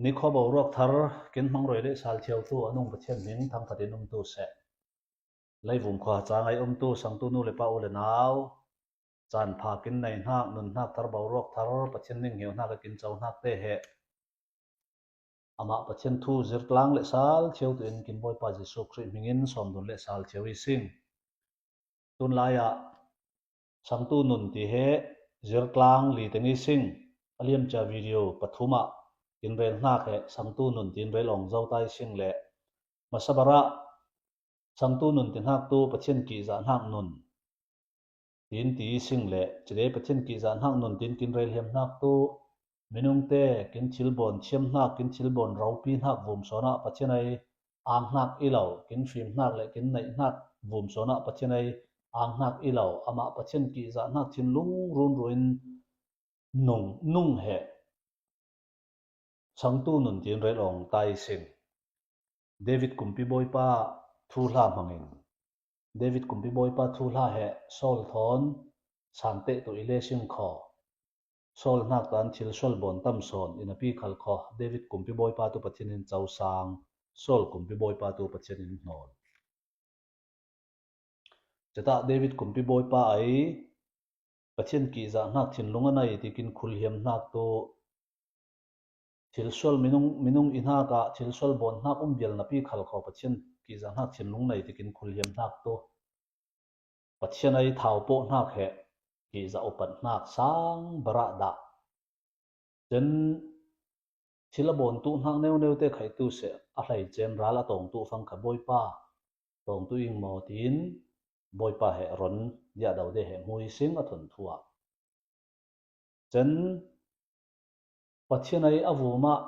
Nikhua boruak thar kin hmangroi le sal thiotu a nung Pathian hming thangthat in umtu seh. Leivung khua ca ngai umtu sangtu nu le pa u le nau, caan pha kin nei hnak, nun hnak thar boruak thar Pathian ning hngeu hnak i kin co hnak te he amah Pathian thu zirtlang le sal thiotu in kin Bawipa Jesuh Khrih hmingin sawmdun le sal thio i sing. Tunlai ah Sangtu nun ti he zirtlang li te ngi sing a liamcia video pathum ah kin rel hnak he sangtu nun tin rel ong zo tai sing le hmasabar ah sangtu nun ti hnak tu Pathian kihzah hnak nun tin ti sing le cide Pathian kihzah hnak nun tin kin rel hiam hnak tu minung te kin thil bon thiam hnak kin thil bon ropi hnak vum sawn ah Pathian ai Ang hnak i lo, kin fim hnak le kin neih hnak vum sawn ah Pathian ei ang hnak i lo, amah Pathian kihzah hnak thinlung runru in nung nung he changtu nun tin rel ong tai sing. David kumpi Bawipa thu hla hmangin David kumpi Bawipa thu hla he Saul thawn san te tu i le sing kho. Saul hngaktan thil sual bawn tam sawn in a pi khal kho. David kumpi Bawipa tu Pathian in cosang, Saul kumpi Bawipa tu Pathian in hnawl. Cutah David kumpi Bawipa ai Pathian kihzah hnak thinlung a nei tikin khul hiam hnak tu thil sual minung minung i hnak ah thil sual bawn hnak um vial na pi khal kho Pathian kihzah hnak thinlung nei tikin khul hiam hnak tu Pathian ai thau pawh hnak he kihzah upat hnak sang barah dah. Cun thil a bawntu hnak neuneu te khaitu seh a hlei cem ral a tawngtu fang kha Bawipa tawngtu ing maw tiin Bawipa he ron dia do de he mui sing a thun thu ah. Cun Pathian ai a vum ah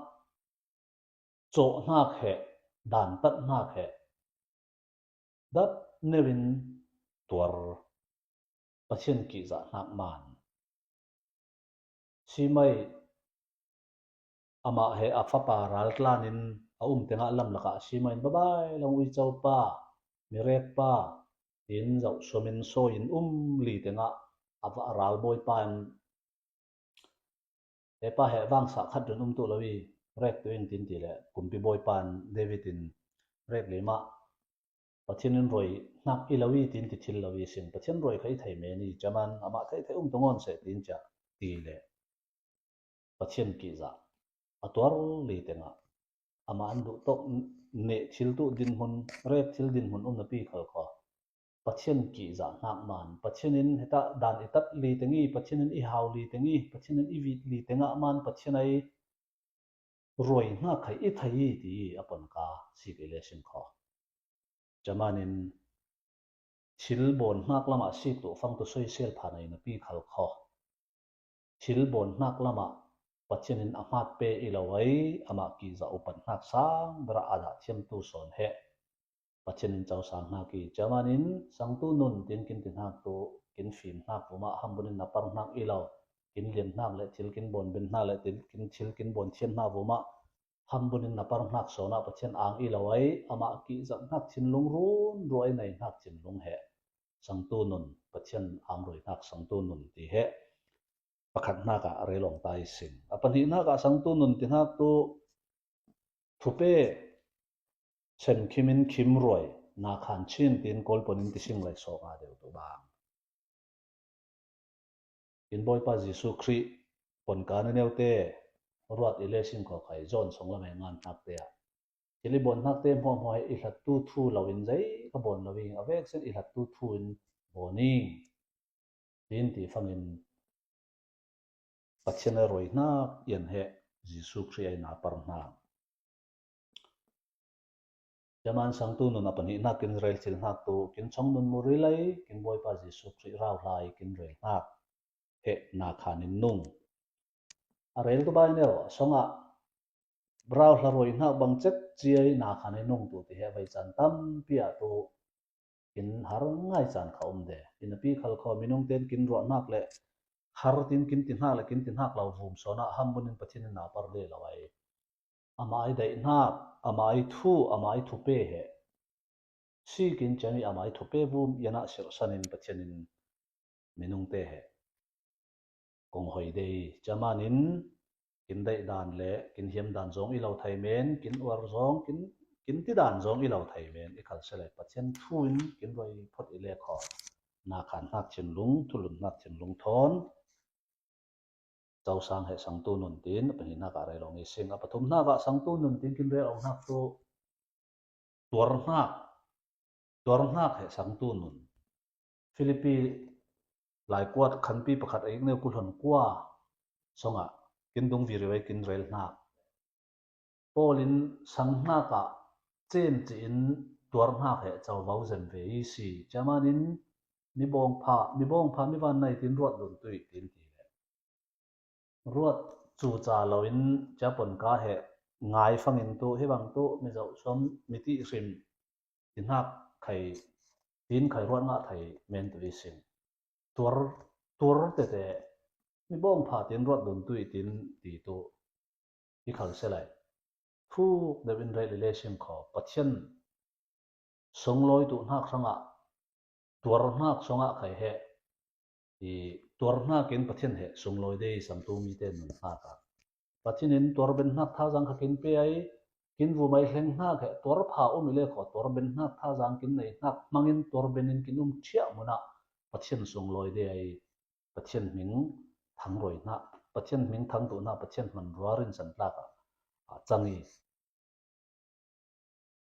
cawh hnak he dantat hnak he dat neu in tuar Pathian kihzah hnak man. Simei amah he a fapa raltlan in a um tengah lam lakah Simei in babai long uico pa, mirek pa tiin zoh suam in sawi in um li tengah a va ralbawi pa in he pa he vangsa khat run um tu lo i rek tu in tin ti le kumpi bawipa in David in rek lima Pathian in roi hnak i lo i tin ti thil lo i sin Pathian roi kha i thei men i chaman amah thei thei um tu ngon se tin cha ti le Pathian ki za a tuar li tengah amah an duh tok ne thil tu din hmun rek thil din hmun um na pi khal kho Pathian ki za hnak man Pathian in heta dan i tat li tengi Pathian in i hau li tengi Pathian in i vit li tengah man Pathian ai ruai hna khai i thei ti apon ka si ke le sim kho Chaman in thil bawn hnak lamah sik tu fang tu soisel phan ai na pi khal kho. Thil bawn hnak lamah Pathian in a hmat pe i lo ai amah ki za upat hnak sang bera ada thiam tu sawn he Pathian in cosang hna ki chaman in sangtu nun tin kin ti hnak tu kin fim hnak vuma hambun in na par hnak i lo kin lian hnak le thil kin bon ben hna le til kin thil kin bon thiam hna vuma hambun in na par hnak sona Pathian ang i lo ai amah ki zak hnak thinlung run ruai nei hnak thinlung he sangtu nun Pathian ang roi hnak sangtu nun ti he pakhat hnak ah relong tai sing a pahnih hnak ah sangtu nun ti hnak tu thupe sem khim in khim ruai na khan chin tin kawlpon in tising lai sok a deuh tu bang In Bawipa Jesuh Khrih ponka na neute ruat i le sin ko khai John song lamei ngan hnak te ah thil i bon hnak te hmuah hmuah i hlattu thu lo in zei ka bon lo ing avek sen i hlattu thu in boni tin ti fangin Pathian a roi hnak ian he Jesuh Khrih ai na par hna. Jaman sangtu nun a pahnihnak kin rel thil hnak tu kin chong nun muri lei kin Bawipa Jesuh Khrih rau hlai kin rel hnak he na khan in nung. A rel tu bai neo songah rau hla roi hnak bang cek chiai na khan in nung tu ti he vai chan tampi ah tu kin har ngai chan kha um de. In pi khal kho minung ten kin ruah hnak le har tin kin ti hnak le kin ti hnak lo vum sona ham bun in Pathian in na par le lo ai. Amah i daihnak, amah i thu, amah i thupe he sikin cem i amah i thupe vum ian ah sirhsan in Pathian in minung te he kong hoi dei caman in Kin daih dan le kin hiam dan zong i lo thei men, kin uar zong kin kin ti dan zong i lo thei men i khal sele Pathian thu in kin roi phot i le kho na khan hnak thinlung thulun hnak thinlung thawn Chosang he sangtu nun tin a pahnihnak ah rel ong i sing a pathumnak ah sangtu nun tin kin rel ong hnak cu tuarhnak tuarhnak he sangtu nun Philippi Laikuat khanpi pakhat a ikneu kulhon kua songah kin dung viriwei kin rel hnak Paul in sanghnak ah cem ci in tuarhnak he covo zem ve i si chairman in mi bawngpha mi bawngpha mi van nei tin ruat dun tui tin ti le ruat cu ca loin Japon ka he ngai fangin tu hi bang tu mi zoh som mi ti hrim ti hnak khai tin khai ruat nga thai men tu i sing tuar tuar tete mi bawngpha tin ruat dun tui tin ti tu i khal se lai thuk deuh in rel i le sim kho Pathian sunglawi tu hnak hrangah tuarnak songah khai he i tuarnak in Pathian he sunglawi dei samtu mi te nun hnak ah Pathian in tuar ben hnak thazang kha kin pe ai kin vu mai hleng hnak he tuar pha um ile kho tuar ben hnak thazang kin nei hnak hmangin tuar ben in kin um ṭhiah mun ah Pathian sunglawi de ai Pathian hming thang roi hna Pathian hming thang tu hna Pathian hman ruarin san tlak ah changi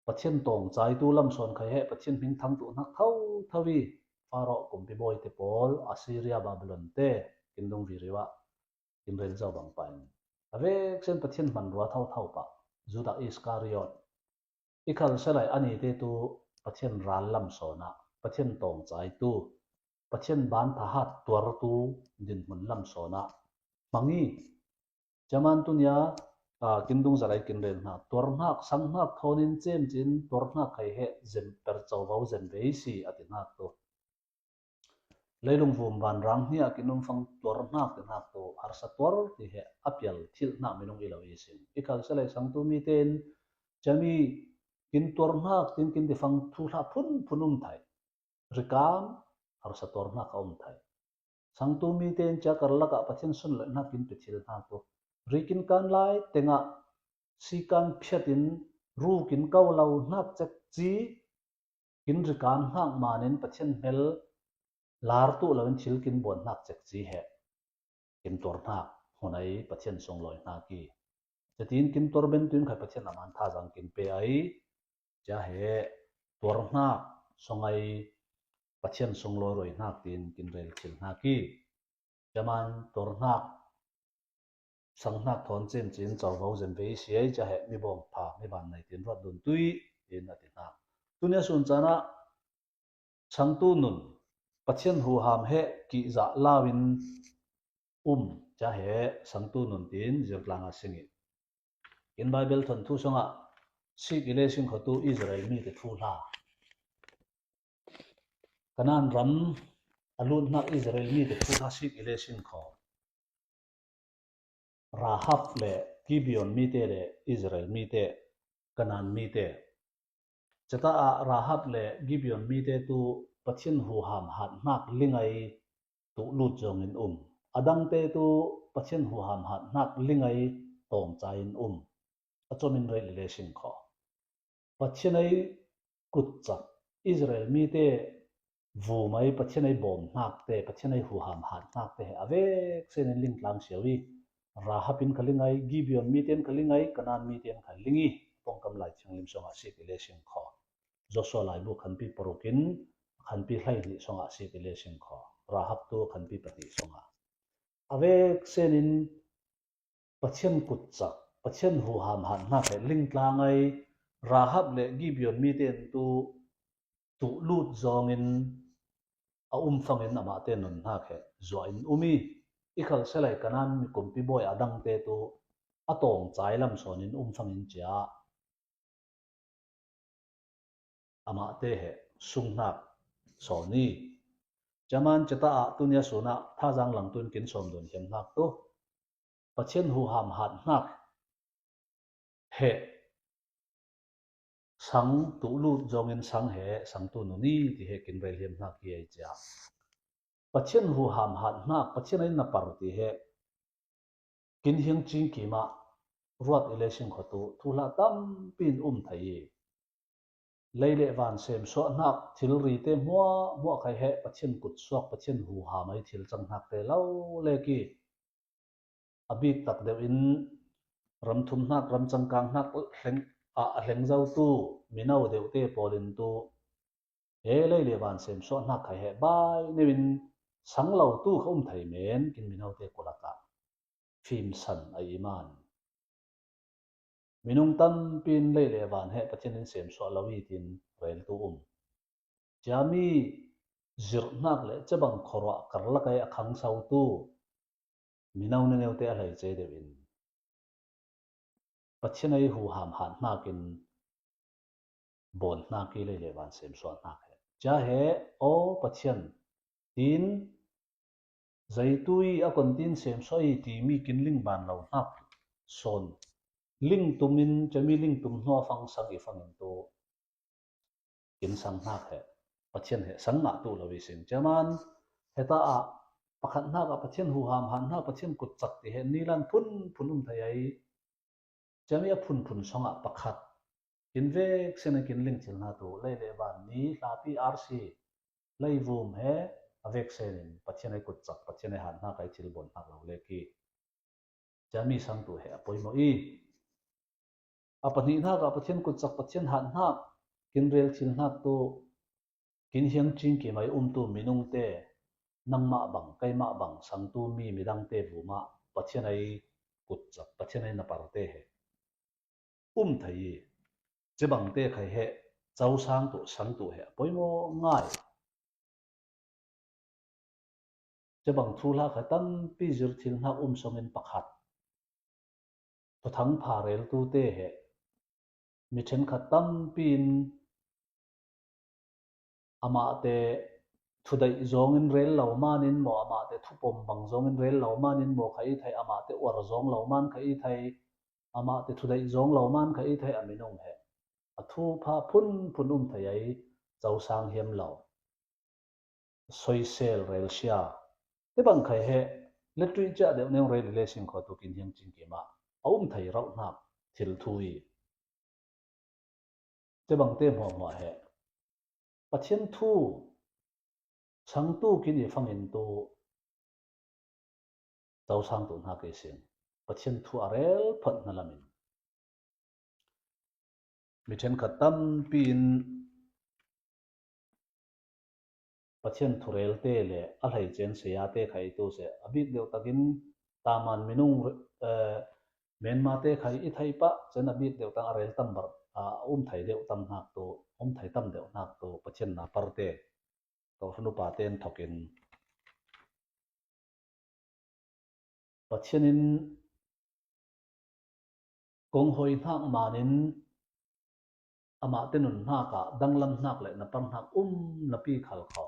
Pathian tawngcaitu lamsawn khai he Pathian hming thang duhnak thotho i Faraoh kumpi bawi te pawl Assyria Babylon te kindung ririu ah kinrel zau bang pa in a vek sen Pathian hmanrua thotho pah Judah Iskariot i khal selai ani te tu Pathian ral lamsawn ah Pathian tawngcaitu Pathian ban thahat tuartu dinhmun lamsawn ah hmangi Jaman tunia kindung zalai kinrel hna tuarhnak sanghnak thawnin cemcin tuarhnak khai he zem per covo zem ve si ati hnak tu. Leilung vum vanrang hnia kinum fang tuarhnak ti hnak tu harsa tuar ti he apial thil hna minung ilo i sin. Ikal selai sangtu mi ten chami kin tuarhnak tin kin ti fang thu hla phun phun um thai. Rikam harsa tuarhnak a um thai. Sangtu mi tein chia karlak ah Pathian sunlawinak in pe thil hna tu. Rikin kan lai tengah sikan phiat in rukin ko lo hnak cek ci kin rikan hngak man in Pathian hmel lar tu lo in thil kin buan hnak cek ci he kin tuar hnak hmunai Pathian sunglawi hna ki. Cutin kin tuar ben tuin khai Pathian aman thazang kin pe ai chia he tuar hnak songai Pathian sunglawi rawinak tiin kin rel thil hna ki. Jaman tornak sanghnak thawn cimcin covo zemve i siai ca he mi bawng pha mi van nei tin ruat dun tui in a ti hna. Tunia sun caan ah changtu nun Pathian huham he kihzah lau in um ca he sangtu nun tin zirtlang a singi. In Bible thawnthu songah sik ile sing khotu Israel mi te thu hla. Kanaan ram a lutnak Israel mi te phu kha sik i le sin kho. Rahab le Gibeon mi te le Israel mi te, Kanaan mi te. Cata ah Rahab le Gibeon mi te tu Pathian huham hatnak lingai tu lut zong in um. A dang te tu Pathian huham hatnak lingai tawngcai in um. A chom in rel le sin kho. Pathian ei kutcak Israel mi te vumai Pathian ei bawm hnak te Pathian ei huham hat hnak te he avek sen in lingtlang siau i Rahab in ka lingai Gibeon mi ten ka lingai Kanaan mi ten ka lingi pongkam lai thianglim songah si ti le sing kho Joshua lai bu khanpi paruk in khanpi hlai hnih songah si ti le sing kho Rahab tu khanpi pahnih songah avek sen in Pathian kutcak, Pathian huham hannak he lingtlang ai Rahab le Gibeon mi tein tu tuh lut zong in a um fang in amah te nunnak he zuah in um i ikhal selai Kanaan mi kumpi bawi a dang te tu a tawng cai lam sawn in um fang in chia amah te he sunghnak sawn i Jaman chata ah tunia suna thazang lang tun kin som dun hiam hnak tu Pathian huham hatnak he sang tuhlut zong in sang he sangtu nuni ti he kin rel hiam hna ki ai chia. Pathian huham hatnak Pathian in na par ti he. Kin hing cingkim ah ruat i le sing khotu thuhla tampi in um thei i lei le van semsuahnak thilri te hmuahhmuah khai he Pathian kutsuak Pathian huham ai thil cang hnak te lo le ki a bik tak deuh in ramthumnak ram cangkang hnak hleng ah a hleng zotu mino deuh te pawl in tu he lei le van semsuahnak khai he bai neu in sang lo tu kha um thei men kin mino te kulak ah fim san a iman. Minung tampi in lei le van he Pathian in semsuah lo i tiin reltu um. Ciami zirhnak le cebang khuaruah karlak i a khangsotu mino neneu te a hleice deuh in Pathian ei huham han hnakin bawn hnak i lei le van semsuah hnak he. Cia he aw Pathian tin Zeitu i a kon tin semsuah i timi kinling ban lo hnak sawn lingtum in cami lingtum hnua fang sang i fang in tu kin sang hnak he Pathian he sang ngah tu lo i sing chaman heta ah pakhat hnak ah Pathian huham han hnak Pathian kut cak ti he nilan phun phun um thei ai chami a phun phun song ah pakhat kin vek sen kin ling thil hna tu lei le van ni hlapi RC Leivum he a veksen in Pathian ai kut cak, Pathian ai han hnak ai thil bon hnak lo le ki. Jami sangtu he a poimawh i a pahnihnak ah Pathian kut cak, Pathian han hnak, kin rel thil hnak tu, kin hiang cing ki mai umtu minung te, nangmah bang, keimah bang sangtu mi midang te vum ah Pathian ai kut cak, Pathian ai napar te he um thei i Cibang te khai he cosang tu sang tu he a poimawh ngai. Cibang thu hla kha tampi zir thil hnak um song in pakhat. Thuthang pha reltu te he mi ṭhenkhat tampi in amah te thudaih zong in rel lo man in maw amah te thupom bang zong in rel lo man in maw kha i thei amah te uar zong lo man kha i thei Amah te thudaih zong lo man kha i thei a minung he a thu pha phunphun um thei ai cosang hiam lo. Soisel rel sia. Te bang khai he letri chia deuh neng rel le sing kho tukin hiang ching ki ma a um thei rauh hnak thil thu i. Te bang te hmuah hmuah he Pathian thu changtu kin i fangin tu Cosangtu hna ke sin Pathian thu a rel phot hna lam in mi ṭhenkhat tampi in Pathian thurel te le a hleicen saya te kha i tu seh a bik deuh takin taman minung menma te kha i thei pah cun a bik deuh tang a rel tam bar a um thei deuh tam hnak tu um thei tam deuh hnak tu Pathian na par te ko upa ten thokin Pathian in kong hoi hnak man in amah te nunnak ah danglamnak le na parnak um na pi khal kho.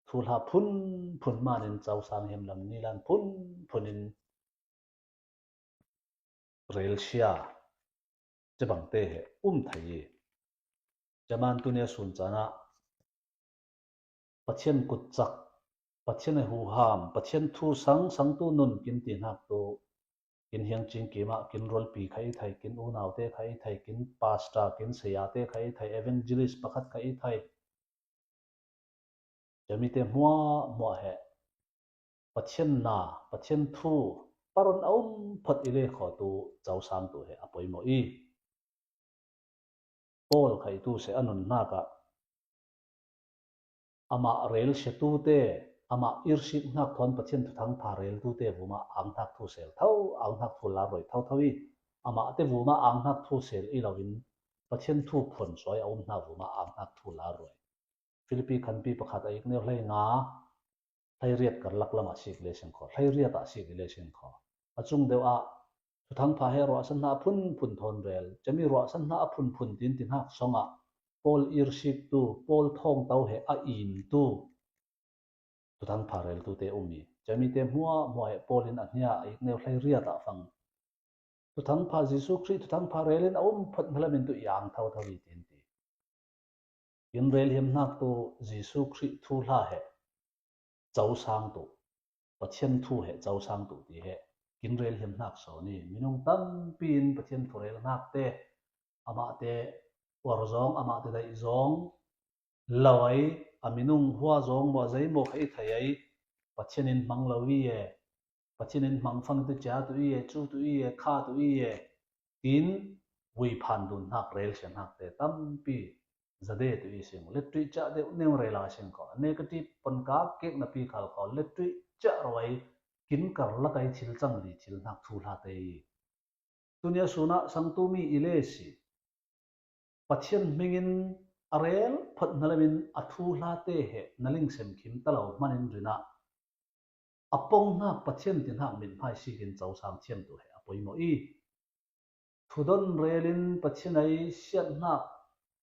Thuhla phunphun man in cosang hem lam nilan phunphun in rel sia cebang te he um thei i jaman tunia sun caan ah Pathian kut cak Pathian i huham, Pathian thu sang sangtu nun kin ti hnak tu kin hiang cingkim ah kin rualpi kha i thei, kin unau te kha i thei, kin pastor, kin saya te kha i thei, evangelist pakhat kha i thei. Cami te hmuahhmuah he Pathian na, Pathian thu paron a um phot i le kho tu cosang tu he a poimawh i Paul kha i tu se a nunnak ah Amah rel siatu te, amah irhrik hngak thawn Pathian thuthang pha reltu te vum ah ang hngak thu sel tho, ang hngak thu lar roi thotho i amah te vum ah ang hngak thu sel i loin Pathian thu phuan suai a um hna vum ah ang hngak thu lar roi. Filipi khanpi pakhat a ik neu hlei nga hlei riat karlak lam ah sik le sing kho, hlei riat ah sik le sing kho. A cung deuh ah Thuthang pha he ruahsan hna a phunphun thawn rel. Cami ruahsan hna a phunphun tin ti hnak songah Paul irsiktu, Paul thawngto he a imtu thuthang pha reltu te um i cami te hmuahhmuah he Paul in a hnia a ikneu hlei riat ah fang. Thuthang pha Jesuh Khrih thuthang pha rel in a um phot hnalam in tu iang tho tho i tin ti. In rel hiam hnak tu Jesuh Khrih thu hla he chosang tu Pathian thu he chosang tu ti he. Kin rel hiam hnak sawn i minung tampi in Pathian thu rel hnak te amah te uar zong amah te daih zong lo ai a minung hua zong maw zeimaw kha i thei ai Pathian in hmang lo i e Pathian in hmang fang tu chia tu i e cu tu i e kha tu i e tin vui phan dun hnak rel sian hnak te tampi zade tu i sing lettuih cha deuh neu rela sing ko negative pon ka kek na pi khal ko lettuih cha roi kin kar lakai thil cang li thil hnak thu hla te i tunia suna sangtu mi ile si Pathian hmingin a rel phot nalamin a thu hla te he naling sem khim talo hmanin rina a pong hnak Pathian ti hnak min hmai sikin chosang thiam tu he a poimo i Thudon rel in Pathian ei sianhnak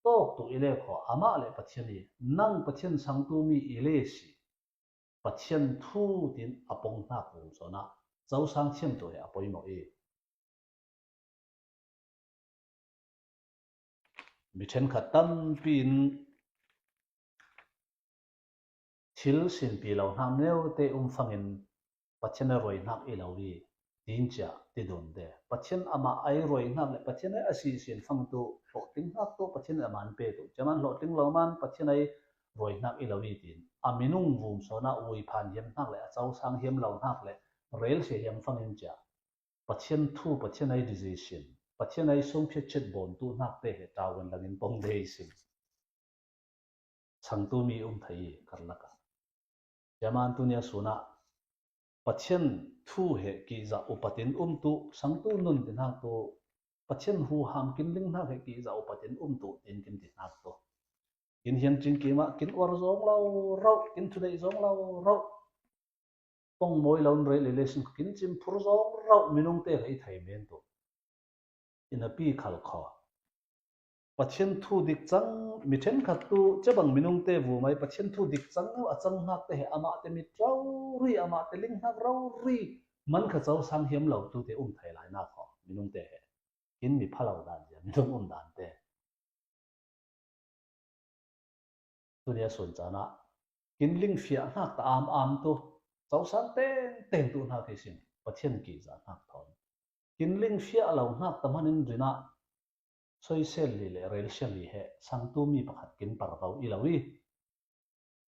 tawk tu ile kho amah le Pathian i nang Pathian sangtu mi ile si Pathian thu tin a pong hnak vum zawn ah chosang thiam tu he a poimo i mi ṭhenkhat tampi in thil sinpi lo hnak neu te um fang in Pathian a ruainak i lo i tincia tidun te Pathian amah ai ruainak le Pathian ai a si sin fangtu hlawhtling hnak tu Pathian amah an pe tu chaman hlawhtling lo man Pathian ai ruainak i lo i tin a minung vum sona ui phan hiam hnak le a chosang hiam lo hnak le rel se hiam fang in chia Pathian thu Pathian ai decision Pathian ai sungphiat chet bon tu hnak te he tawin langin pong dei sim changtu mi um thei karlaka Yaman tunia sunah Pathian thu he kihzah upat in umtu sangtu nun ti hnak tu Pathian huham kinling hnak he kihzah upat in umtu tin kin ti hnak tu kin hian chin kima kin uar zong lo ro kin thudei zong lo ro pong moi lon re le le sin kin chim phur zong ro minung te hei thei men tu inapi khal kho Pathian thu dik cang mi ṭhenkhat tu cebang minung te vu mai Pathian thu dik cang a cang hnak te he amah te mit rori amah te ling hnak rori man kha cho sang hiam lo tu te um thai lai na kho minung te he in mi phalo dan zia minung um dan te tunia sun chana kin ling fia hnak ta am am tu cho sang teng teng tu hna khi sin Pathian ki za hnak thon kin ling fia lo hnak ta manin rina Soisel li le relsial li he sangtu mi pakhat kin parvo i lo i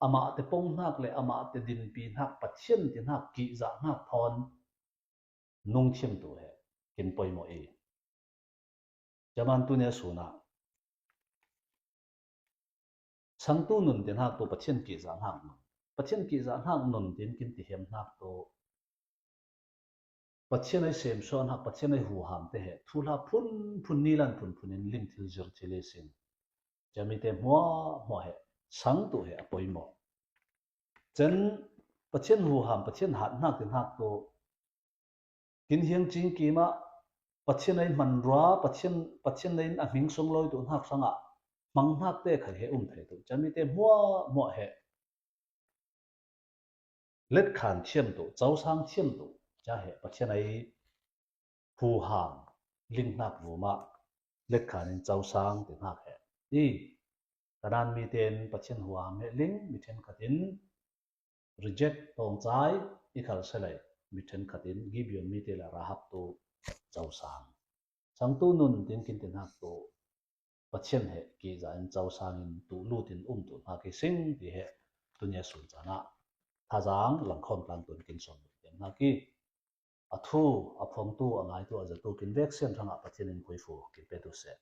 amah te pongnak le amah te dinpi hnak Pathian ti hnak kihzah hnak thawn nung thiamtu he kin poimawh i Jaman tu ne sunah sangtu nun ti hnak tu Pathian kihzah hnak nun Pathian kihzah hnak nun tin kin ti hem hnak tu Pathian ei semsuahnak, Pathian ei huham te he thuhla phunphun nilan phunphun in ling thil zir thil i sin. Jami te hmua hmua he sang tu he a poimawh. Cun Pathian huham, Pathian hat hnak ti hnak tu kin hiang cing kim ah Pathian ei hman rua, Pathian Pathian ei a hming sunglawi tu hnak hrangah hmang hnak te khai he um thei tu. Jami te hmua hmua he Letkhan thiam tu, chosang thiam tu cha he Pathian ei huham linghnak vum ah letkhan in chosang ti hnak he i kanan mi ten Pathian huam he ling mi thenkhat in reject tawngcai i khal selai mi thenkhat in Gibeon mi te le Rahab tu chosang sangtu nun tin kin ti hnak tu Pathian he kehzah in cosang in tuh lut in um tu hna khi sing ti he tunia sul caan ah thazaang langkhawm tlang tun kin som lut hna ki a thu a phuangtu a ngaitu a zatu kin vek sian hrangah Pathian in pui fu kin pe tu seh.